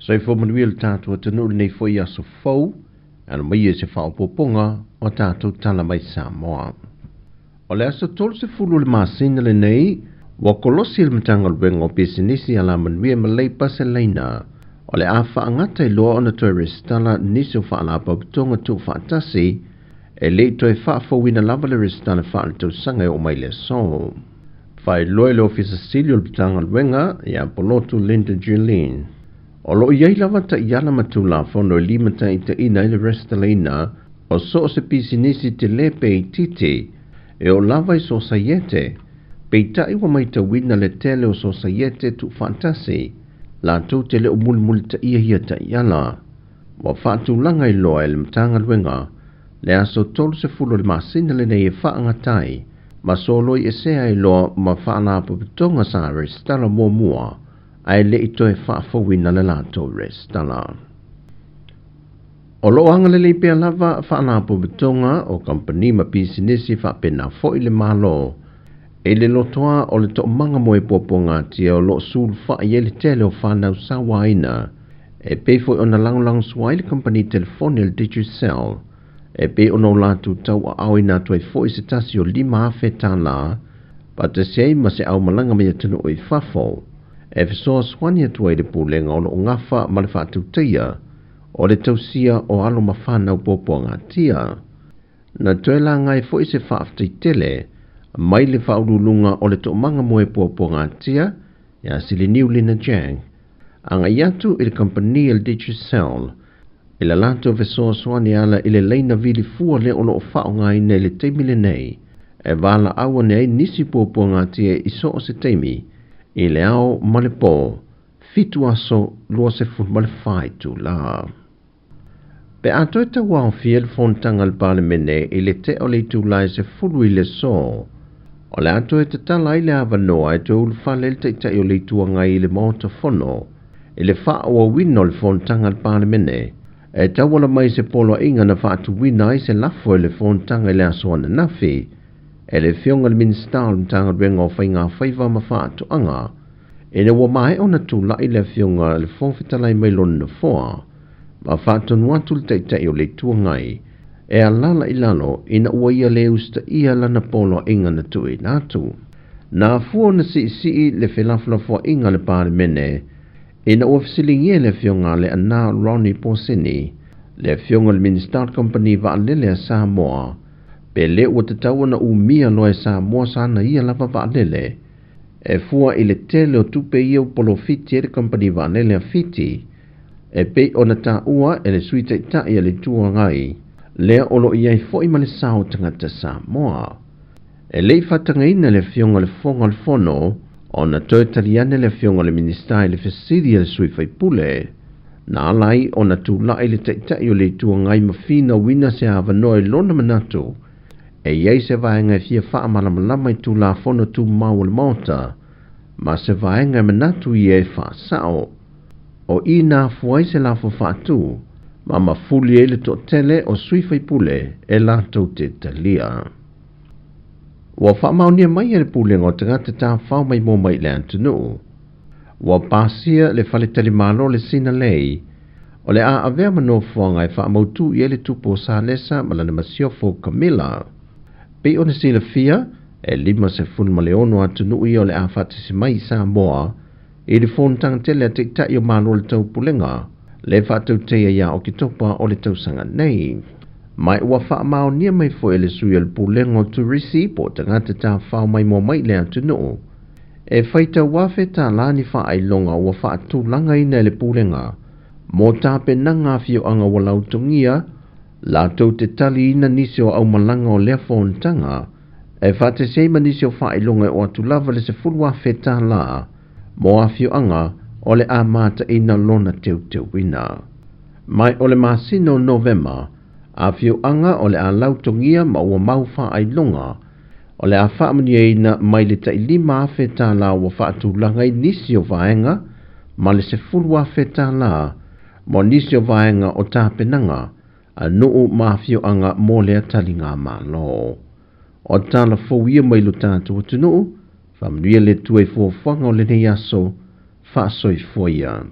Soifua manuia le tatou atunuu i lenei foi aso fou, e alo mai ia i se faaopoopoga o a tatou tala mai Samoa. O le aso 30 o le masina lenei, ua kolosi le Matagaluega o Pisinisi Alamanuia ma Leipa se laina o le a faagata ai loa ona toe resitala nisi o faalapotopotoga tuufaatasi e le i toe faafouina lava le resitala faaletausaga e oo mai le aso. Faailoa e le Ofisa Sili o le Matagaluega ia Polotu Linda Julin, o lo o i ai lava taiala ma Tulafono e limataitaiina ai le resitalaina o so o se pisinisi tele pe itiiti e oo lava i sosaiete, peitai ua matauina le tele o sosaiete tuufaatasi latou te le o mulimulitaia ia taiala. Ua faatulaga ai loa e le Matagaluega le aso 30 o le masina lenei e faagata ai ma soloi esea ai loa ma faalapotopotoga sa resitala muamua ae le i toe faafouina le latou resitala. O lo o agalelei pea lava faalapotopotoga o kamupani ma pisinisi faapena foi le Malo i le lotoa o le toomaga mo e puapuagatia o lo o sulufai ai le tele o fanau sauaina e pei foi ona lagolagosua ai le kamupani telefoni a le Digicel e pei ona o latou tauaaoina atu ai foi se tasi o $5,000 faatasi ai ma se aumalaga mai atunuu i fafo e fesoasoani atu ai le Pulega o lo o gafa ma le faatautaia o le tausia o alo ma fanau puapuagatia. Na toe laga ai foi se faafetai tele mai le faauluuluga o le toomaga mo e puapuagatia ia Siliniu Lina Jang agai atu i le kamupani a le Digicel i le latou fesoasoani e ala i le laina vili fua lea o lo o faaaogaina i le taimi lenei e valaau ane ai nisi puapuagatia i so o se taimi i le ao ma le po, 7 aso 24 itula. Pe a toe tauaofia le fonotaga a le Palemene i le tea o le itula e 10 i le aso, o le a toe tatala ai le avanoa e toe ulufale ai le Taitai o le Itu Agai i le Maota Fono i le faaauauina o le fonotaga a le Palemene e tauala mai se poloaiga na faatuina ai se lafo i le fonotaga i le aso ananafi e le Afioga i le Minisita o le Matagaluega o Faiga Faiva ma Faatoaga ina ua maea ona tulai le Afioga i le Fofoga Fetalai mai lona nofoa ma faatonu atu le Taitai o le Itu Agai e alaala i lalo ina ua ia le usitaia lana poloaiga na tuuina atu. Na afua ona siisii le felafolafoaiga a le Palemene ina ua fesiligia e le Afioga a Leaana Ronnie Posini, le Afioga i le Minisita o le Kamupani Vaalele a Samoa, pe le ua tatau ona umia loa e Samoa sana ia lava vaalele e fua i le tele o tupe ia ua polofiti ai le Kamupani Vaalele a Fiti, e pei ona taua e le Sui Taitai a le Itu Agai, lea o lo o i ai foi ma le sao o tagata Samoa. E le i faatagaina le Afioga i le Fofoga o le Fono ona toe tali ane le Afioga i le Minisita i le fesili a le sui faipule. Na ala ai ona tulai le Taitai o le Itu Agai ma finauina se avanoa i lona manatu e i ai se vaega e fia faamalamalama i Tulafono Tumau o le Maota ma se vaega e manatu ia e faasao. O i na afua ai se lafo faatu ma mafuli ai le toatele o sui faipule e latou te talia. Ua faamaonia mai e le Pulega o Tagata Tafao Maimoa mai i le atunuu. Ua pasia le faletalimalo le Sinalei o le a avea ma nofoaga e faamautu i ai le tupu o Salesa ma lana masiofo Camilla. Pei ona silafia, e 56 atunuu ia o le a faatasi mai i Samoa i le fonotaga tele a Taitai o Malo o le Taupulega le faatauteia ia Oketopa o le tausaga nei. Ma ua faamaonia mai foi e le sui o le Pulega o Turisi po o tagata tafao maimoa mai i le atunuu e faitau $1,000 ni faailoga ua faatulagaina e le Pulega mo tapenaga afioaga ua lautogia latou te taliina nisi o aumalaga o lea fonotaga e faatasi ai ma nisi o faailoga e oo atu lava le $10,000 mo afioaga o le a mataina lona teuteuina. Mai o le masina o Novema, afioaga o le a lautogia ma ua mau faailoga o le a faamanuiaina mai le tai $5,000 ua faatulaga ai nisi o vaega ma le $10,000 mo nisi o vaega o tapenaga a nuu ma afioaga mo lea taligamalo. O tala fou ia mai lo tatou atunuu, faamanuia le Atua i fuafuaga o lenei aso, faasoifua ia.